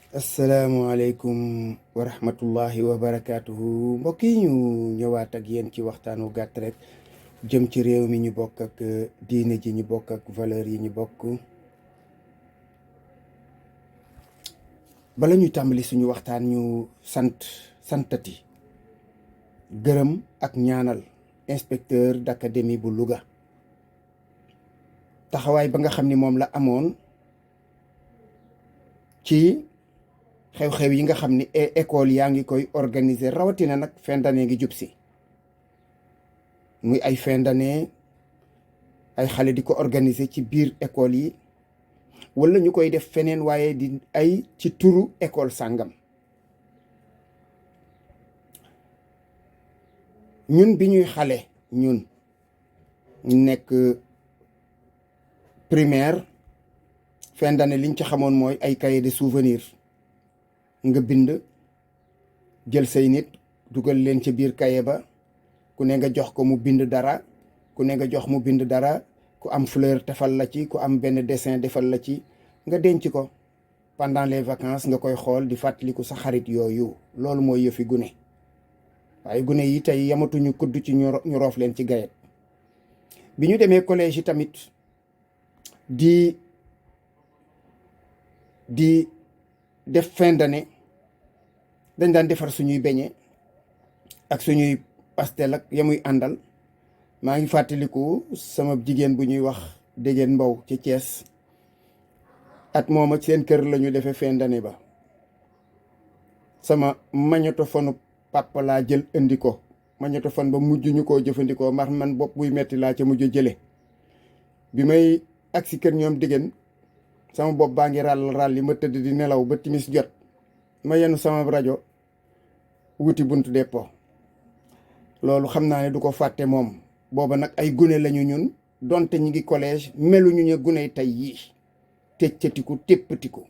asalaamualeykum wa rahmatullahi wa barakaatuhu mbokk yi ñu ñëwaat ak yéen ci waxtaan wu gàtt rek jëm ci réew mi ñu bokk ak diine ji ñu bokk ak valeur yi ñu bokk. bala ñuy tàmbali suñu waxtaan ñu santati gërëm ak ñaanal inspecteur d'académie bu Louga taxawaay ba nga xam ni moom la amoon ci xew-xew yi nga xam ni école yaa ngi koy organiser rawatina nag fin d'année ngi jub si muy ay fin d'année ay xale di ko organiser ci biir école yi wala ñu koy def feneen waaye di ay ci turu école sàngam. ñun bi ñuy xale ñun nekk primaire fin d'année liñ ci xamoon mooy ay cahier de souvenir nga bind jël say nit dugal leen ci biir cahier ba ku ne nga jox ko mu bind dara ku ne nga jox mu bind dara ku am fleur defal la ci ku am benn dessin defal la ci nga denc ko pendant les vacances nga koy xool di fàttaliku sa xarit yooyu. loolu mooy yëfi gune waaye gune yi tey yamatuñu kudd ci ñu roof leen ci gayet. bi ñu demee collège yi tamit di def fin d'année dañ daan defar suñuy beñe ak suñuy pastel ak yamuy àndal. maa ngi fàttaliku sama jigéen bu ñuy wax Dégéen Mbow ci Thiès at moom ak seen kër la ñu defee fin d'année ba. sama magnétophone papa laa jël indi ko magnétophone ba mujj ñu koo jëfandikoo ndax man bopp buy metti laa ca mujj jële. bi may agsi kër ñoom Dégéen sama bopp baa ngi ràll yi ma tëdd di nelaw ba timis jot ma yenu sama rajo wuti buntu dépôt. loolu xam naa ne du ko fàtte moom. booba nag ay gune lañu ñun donte ñi ngi collège meluñu ñu gune tey yii teccatiku téppatiku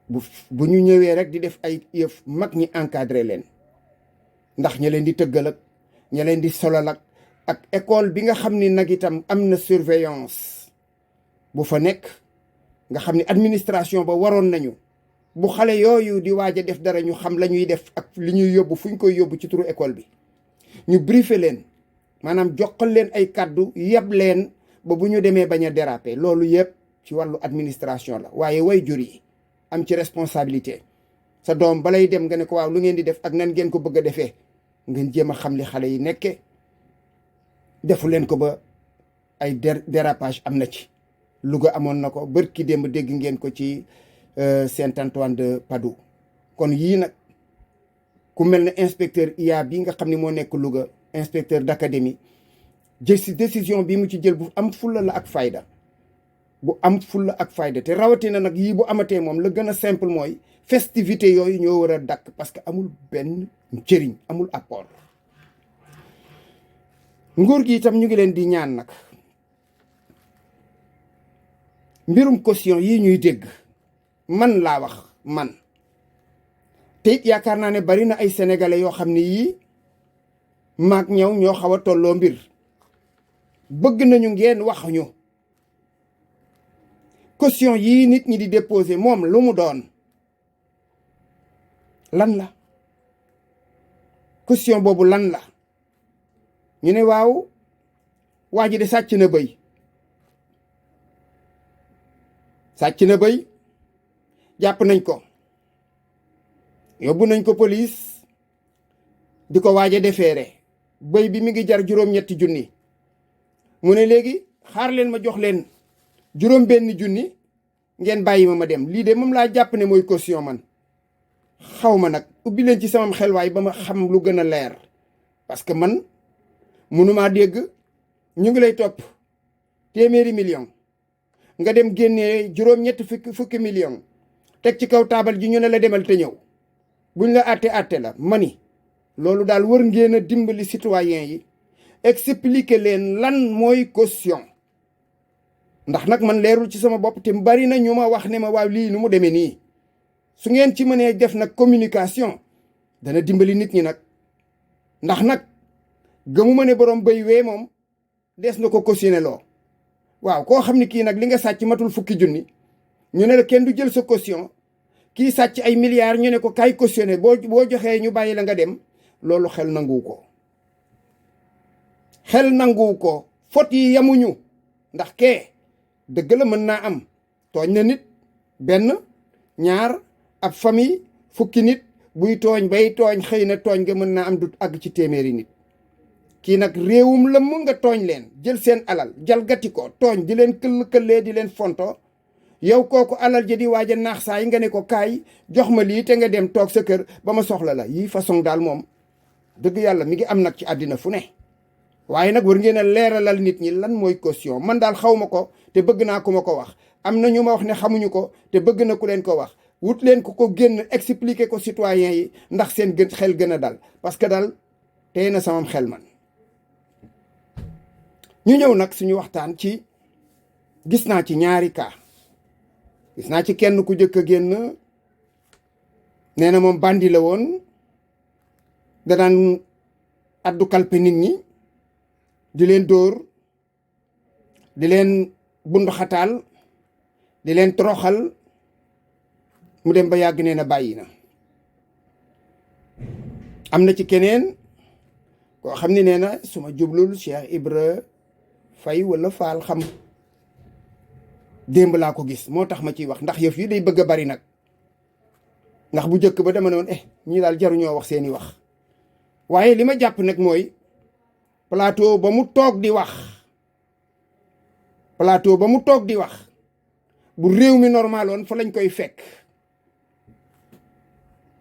bu ñu ñëwee rek di def ay yëf mag ñi encadré leen ndax ña leen di tëggal ak ña leen di solal ak école bi nga xam ni nag itam am na surveillance bu fa nekk nga xam ni administration ba waroon nañu bu xale yooyu di waaj a def dara ñu xam la ñuy def ak li ñuy yóbbu fu ñu koy yóbbu ci turu école bi ñu briefé leen maanaam joxal leen ay kàddu yeb leen ba bu ñu demee bañ a déraper. loolu yëpp ci wàllu administration la waaye way jur yi am ci responsabilité. sa doom balay dem nga ne ko waaw lu ngeen di def ak nan ngeen ko bëgg a defee ngeen jéem a xam li xale yi nekke defu leen ko ba ay dérapage am na ci. Louga amoon na ko bërki démb dégg ngeen ko ci Saint-Antoine de Padoue. kon yii nag ku mel ne inspecteur IA bi nga xam ne moo nekk Louga inspecteur d'académie jël si décision bi mu ci jël bu am fulla la ak fayda bu am fulla ak fayda te rawatina nag yii bu amatee moom la gën a simple mooy festivité yooyu ñoo war a dakk parce que amul benn njëriñ amul apport. nguur gi itam ñu ngi leen di ñaan nag mbirum caution yi ñuy dégg man laa wax man te it yaakaar naa ne bari na ay sénégalais yoo xam ne yii maag ñëw ñoo xaw a tolloo mbir bëgg nañu ngeen wax ñu caution yii nit ñi di déposer moom lu mu doon lan la caution boobu lan la. ñu ne waaw waa ji de sàcc na bëy jàpp nañ ko yóbbu nañ ko police di ko waaj a defeere bëy bi mi ngi jar juróom-ñetti junni mu ne léegi xaar leen ma jox leen juróom-benn junni ngeen bàyyi ma dem. lii de moom laa jàpp ne mooy caution man xaw ma nag ubbi leen ci samam xelwaay ba ma xam lu gën a leer parce que man mënumaa dégg ñu ngi lay topp téeméeri million nga dem génnee juróom-ñetti fukki million teg ci kaw taabal ji ñu ne la demal te ñëw buñ la àtte la mani loolu daal war ngeen a dimbali citoyen yi expliquer leen lan mooy caution ndax nag man leerul ci sama bopp te bari na ñu ma wax ne ma waaw lii nu mu demee nii su ngeen ci mënee def nag communication dana dimbali nit ñi nag ndax nag gëmuma ne borom bëy wee moom des na ko cautionné loo waaw koo xam ne kii nag li nga sàcc matul fukki junni ñu ne la kenn du jël sa caution kii sàcc ay milliards ñu ne ko kay cautionné boo joxee ñu bàyyi la nga dem, loolu xel nanguwu ko. xel nanguwu ko. fot yi yamuñu, ndax kee dëgg la mën naa am tooñ na nit benn ñaar ab famille fukki nit buy tooñ bay tooñ xëy na tooñ nga mën naa am du àgg ci téeméeri nit. kii nag réewum lëmm nga tooñ leen jël seen alal jalgati ko tooñ di leen këll-këllee di leen fonto yow kooku alal ja di waaj a naax saa yi nga ne ko kaay jox ma lii te nga dem toog sa kër ba ma soxla la. yii façon daal moom dëgg yàlla mi ngi am nag ci àddina fu ne. waaye nag war ngeen a leeralal nit ñi lan mooy caution. man daal xaw ma ko te bëgg naa ku ma ko wax. am na ñu ma wax ne xamuñu ko te bëgg na ku leen ko wax. wut leen ko génn expliquer ko citoyens yi ndax seen xel gën a dal, parce que daal tey na samam xel man. ñu ñëw nag suñu waxtaan ci gis naa ci ñaari cas. gis naa ci kenn ku jëkk a génn nee na moom bandi la woon, da daan addu kalpe nit ñi di leen dóor di leen bunduxataal di leen toroxal, mu dem ba yàgg nee na bàyyi na. am na ci keneen koo xam ne nee na suma jublul Cheikh Ibra Fay wala Faal xam, démb laa ko gis moo tax ma ciy wax ndax yëf yi day bëgg a bari nag. ndax bu njëkk ba dama ne woon ñii daal jaruñoo wax seeni wax. waaye li ma jàpp nag mooy plateau ba mu toog di wax, plateau ba mu toog di wax bu réew mi normaloon fa lañ koy fekk.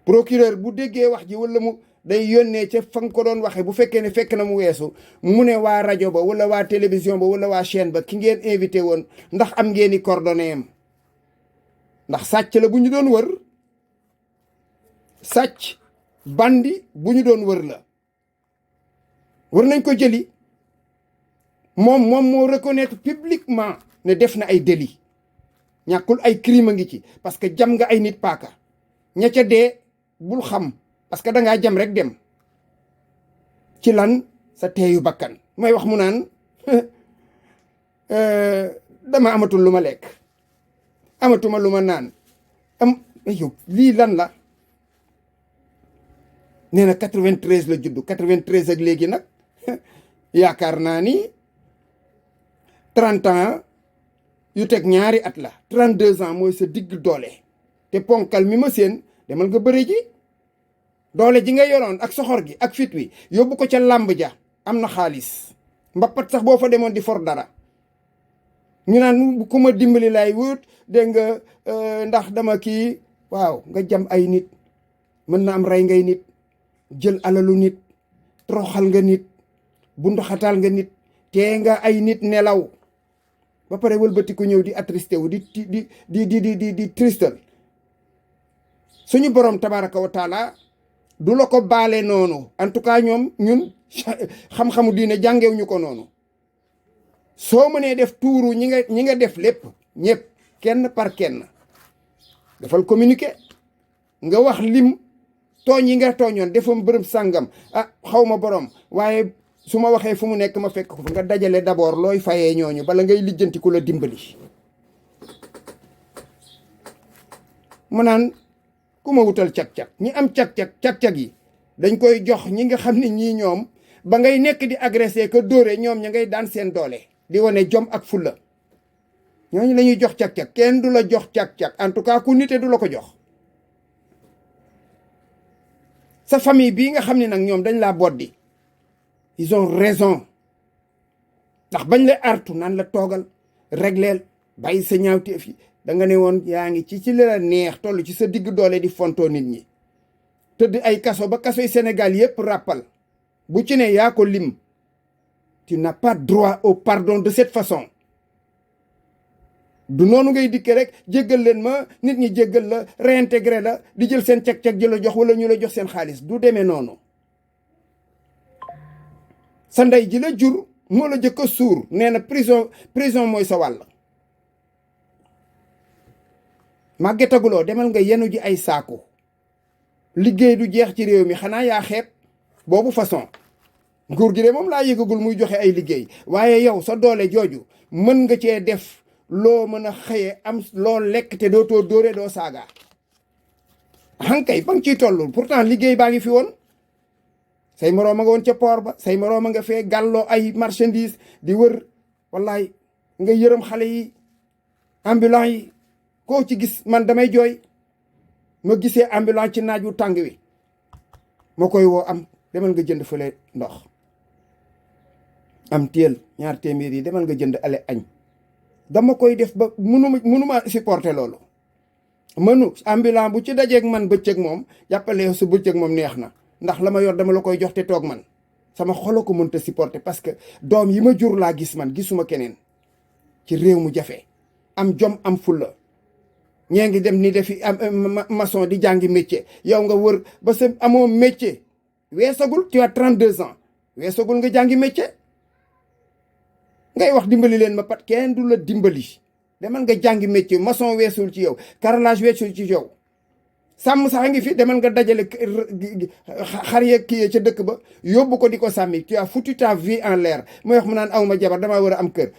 procureur bu déggee wax ji wala mu day yónnee ca fa nga ko doon waxee, bu fekkee ne fekk na mu weesu mu ne waa rajo ba wala waa télévision ba wala waa chaîne ba ki ngeen invité woon ndax am ngeen i coordonnées am, ndax sàcc la bu ñu doon wër, sàcc bandi bu ñu doon wër la. war nañ ko jëli. moom moo reconnaître publiquement ne def na ay délit, ñàkkul ay crime a ngi ci, parce que jam nga ay nit paaka, ña ca dee bul xam parce que dangaa jam rek dem. ci lan? sa teeyu bakkan. may wax mu naan dama amatul lu ma lekk, amatuma lu ma naan, yow lii lan la? nee na 93 la juddu. 93 ak léegi nag yaakaar naa ni 30 ans yu teg ñaari at la. 32 ans mooy sa digg doole. te ponkal mi ma seen demal nga bëre ji. doole ji nga yoroon ak soxor gi ak fit wi yóbbu ko ca làmb ja. am na xaalis mbappat sax boo fa demoon di for dara. ñu naan ku ma dimbali lay wut dégg nga ndax dama kii. waaw nga jam ay nit, mën na am rey ngay nit, jël alalu nit, toroxal nga nit, bunduxataal nga nit, tee nga ay nit nelaw ba pare wëlbati ko ñëw di attristé wu di tristal. suñu borom tabaraka wa taala du la ko baale noonu. en tout cas ñun xam-xamu diine jàngewuñu ko noonu. soo mënee def tuuru ñi nga def lépp ñëpp kenn par kenn dafal communiqué nga wax lim tooñ yi nga tooñoon defam bërëb sàngam. xaw ma borom waaye su ma waxee fu mu nekk ma fekk ko fa. nga dajale d'abord looy fayee ñooñu bala ngay lijjanti ku la dimbali. mu naan ku ma wutal cag-cag. ñi am cag-cag yi dañ koy jox ñi nga xam ne ñii ñoom ba ngay nekk di agressé que dóore ñoom ña ngay daan seen doole di wane jom ak fulla. ñooñu la ñuy jox cag-cag. kenn du la jox cag-cag en tout cas ku nite du la ko jox. sa famille bii nga xam ne nag ñoom dañ laa boddi, ils ont raison, ndax bañ la artu naan la toogal régleel bàyyi sa ñaawteef yi. da nga ne woon yaa ngi ci li la neex toll ci sa digg doole di fontoo nit ñi tëdd ay kaso ba kasoy Sénégal yépp ràppal bu ci ne yaa ko lim. tu n'as pas droit au pardon de cette façon. du noonu ngay dikke rek jéggal leen ma nit ñi jéggal la réintégré la di jël seen cag-cag ji la jox wala ñu la jox seen xaalis. du demee noonu. sa ndey ji la jur moo la jëkk a suur. nee na prison mooy sa wàll. màggetaguloo demal nga yenu ji ay saaku. liggéey du jeex ci réew mi xanaa yaa xeeb boobu façon. nguur gi de moom laa yëgagul muy joxe ay liggéey. waaye yow sa doole jooju mën nga cee def loo mën a xëye am loo lekk te dootoo dóore doo saaga. hankay ba nga ciy toll pourtant liggéey baa ngi fi woon say moroom a nga woon ca port ba say moroom a nga fee gàlloo ay marchandise di wër wallaay nga yërëm xale yi ambulant yi koo ci gis man damay jooy ma gisee ambulant ci naaj wu tàng wi ma koy woo am demal nga jënd fële ndox am téel 2 téeméer yi demal nga jënd ale añ dama koy def ba mënuma supporter loolu mënu ambulant bu ci dajeeg man bëccëg moom jàppale su bëccëg moom neex na ndax la ma yor dama la koy jox te toog man sama xolo ko mënta supporter parce que doom yi ma jur laa gis man gisuma keneen ci réew mu jafe am jom am fulla ñee ngi dem ni defi maçon di jàngi métier yow nga wër ba sa amoo métier weesagul tu as 32 ans weesagul nga jàngi métier ngay wax dimbali leen ma pat kenn du la dimbali demal nga jàngi métier maçon weesul ci yow carrelage weesul ci yow sàmm sax a ngi fi demal nga dajale xar yeeg kii ca dëkk ba yóbbu ko di ko sàmmi tu as foutu ta vie en l'air mooy wax mu naan awma jabar damaa war a am kër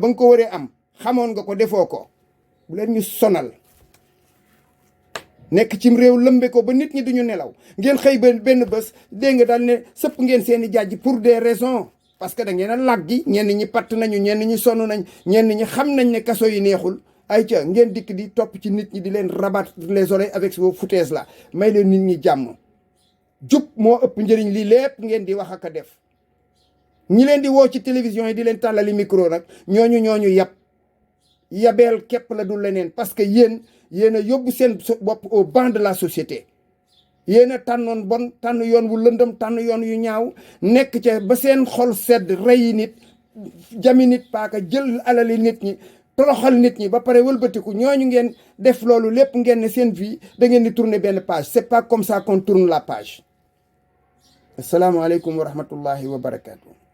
ba nga ko waree am xamoon nga ko defoo ko bu leen ñu sonal nekk cim réew lëmbe ko ba nit ñi duñu nelaw ngeen xëy benn bés dégg nga daal ne sëpp ngeen seeni jàjj pour des raisons parce que da ngeen a làggi ñenn ñi patt nañu ñenn ñi sonn nañ ñenn ñi xam nañ ne kaso yi neexul ay ca ngeen dikk di topp ci nit ñi di leen rabattre les oreilles avec vos foutaises là may leen nit ñi jàmm jub moo ëpp njëriñ lii lépp ngeen di wax ak a def ñi leen di woo ci télévision yi di leen tàllali micro nag ñooñu yabeel képp la du leneen parce que yéen a yóbbu seen bopp au banc de la société yéen a tànnoon bon tànn yoon wu lëndëm tànn yoon yu ñaaw nekk ca ba seen xol sedd rey nit jami nit paaka jël alali nit ñi toroxal nit ñi ba pare wëlbatiku ñooñu ngeen def loolu lépp ngeen ne seen vie da ngeen di tourner benn page c'est pas comme ça qu'on tourne la page asalaamaaleykum wa rahmatullahi wa barakatuh